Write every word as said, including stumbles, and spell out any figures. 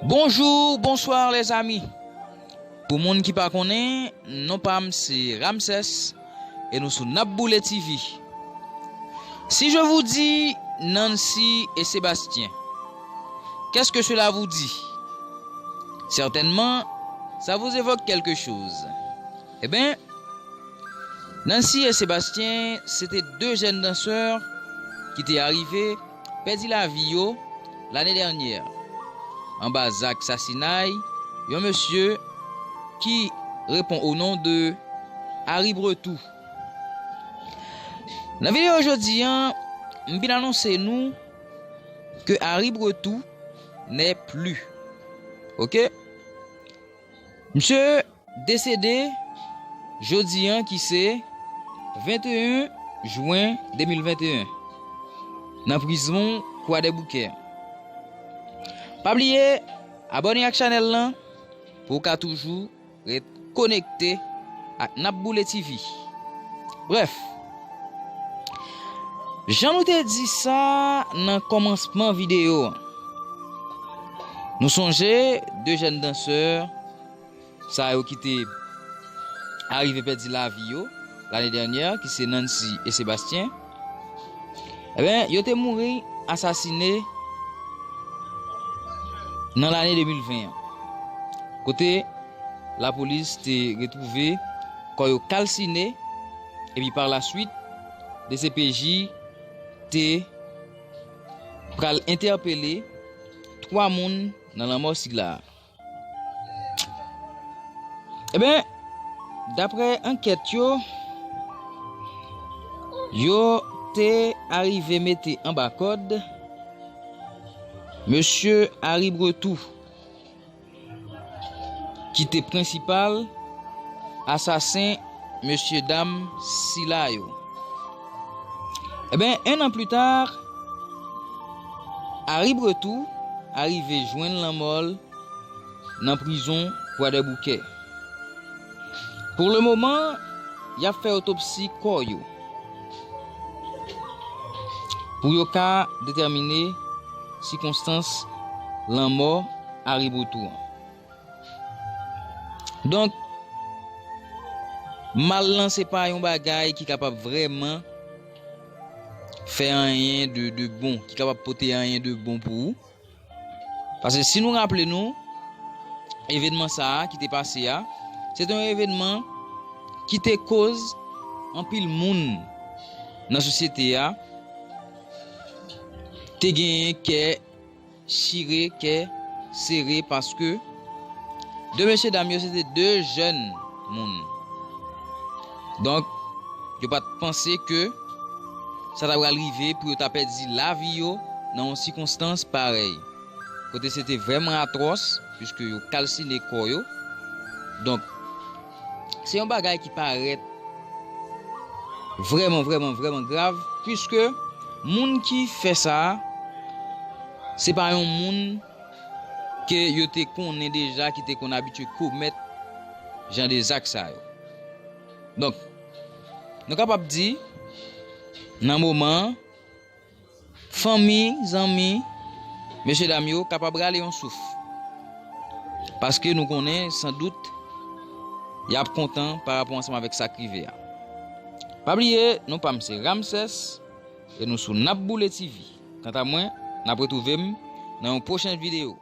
Bonjour, bonsoir les amis. Pou moun ki pa konnen, non pa m se Ramsès e nou sou N ap Boule T V. Si je vous dis Nancy et Sébastien, qu'est-ce que cela vous dit? Certainement, ça vous évoque quelque chose. Eh ben, Nancy e Sébastien se te de jèn dansè ki te arive pèdi lavi yo lane dènyè anba zak sasinay yon mesye ki repon o non de Harry Bretou. Nan videyo jodi a, m vin anonse nou ke Harry Bretou n'est plus. Oke? Misye desede jodi a ki se venteyen jen de mil venteyen nan prizon Kwadèboukè. Pa bliye abòne ak chanèl lan pou w ka toujou ret konekte ak N ap Boule T V. Brèf, jan nou te di sa nan kòmansman videyo a, nou sonje de jèn dansè sa yo ki te arive pèdi lavi yo lane dènyè, ki se Nancy e Sébastien, ebyen, yo te mouri asasine nan lane de mil ven an, kote lapolis te retwouve kò yo kalsine, epi pa la swit, D C P J te pral entèpele twa moun nan lanmò sila a. Ebyen, daprè ankèt yo, yo te arive mete anba kòd mesye Harry Bretou, ki te prensipal asasen mesye dam sila yo. Ebyen, en an pli ta, Harry Bretou arive jwenn lanmò l nan prizon Kwadèboukè. Pou le moman, y ap fè otopsi kò yo pou yo ka detèmine sikonstans lanmò Harry Bretou an. Donk, mal lan se pa yon bagay ki kapab vrèman fè anyen de, de bon, ki kapab pote anyen de bon pou ou. Paske si nou raple nou, evènman sa a ki te pase a, se te yon evènman ki te koz anpil moun nan sosyete a te genyen kè chire, kè sere, paske de mesye dam yo se te de jèn moun. Donk, yo pa t panse ke sa ta pral rive pou yo ta pèdi lavi yo nan yon sikonstans parèy, kote se te vrèman atwòs, piske yo kalsine kò yo. Donk, se yon bagay ki parèt vrèman, vrèman, vrèman grav, piske moun ki fè sa a, se pa yon moun ke yo te konnen deja, ki te konn abitye komèt jan de zak sa yo. Donk, nou kapab di, nan moman an, fanmi, zanmi mesye dam yo kapab rale yon souf, paske nou konnen, san dout, y ap kontan pa rapò ansanm avèk sa k rive a. Pa bliye, non pa m se Ramsès, e nou sou N ap Boule T V. Kanta mwen, n ap retwouve m nan yon pwochen videyo.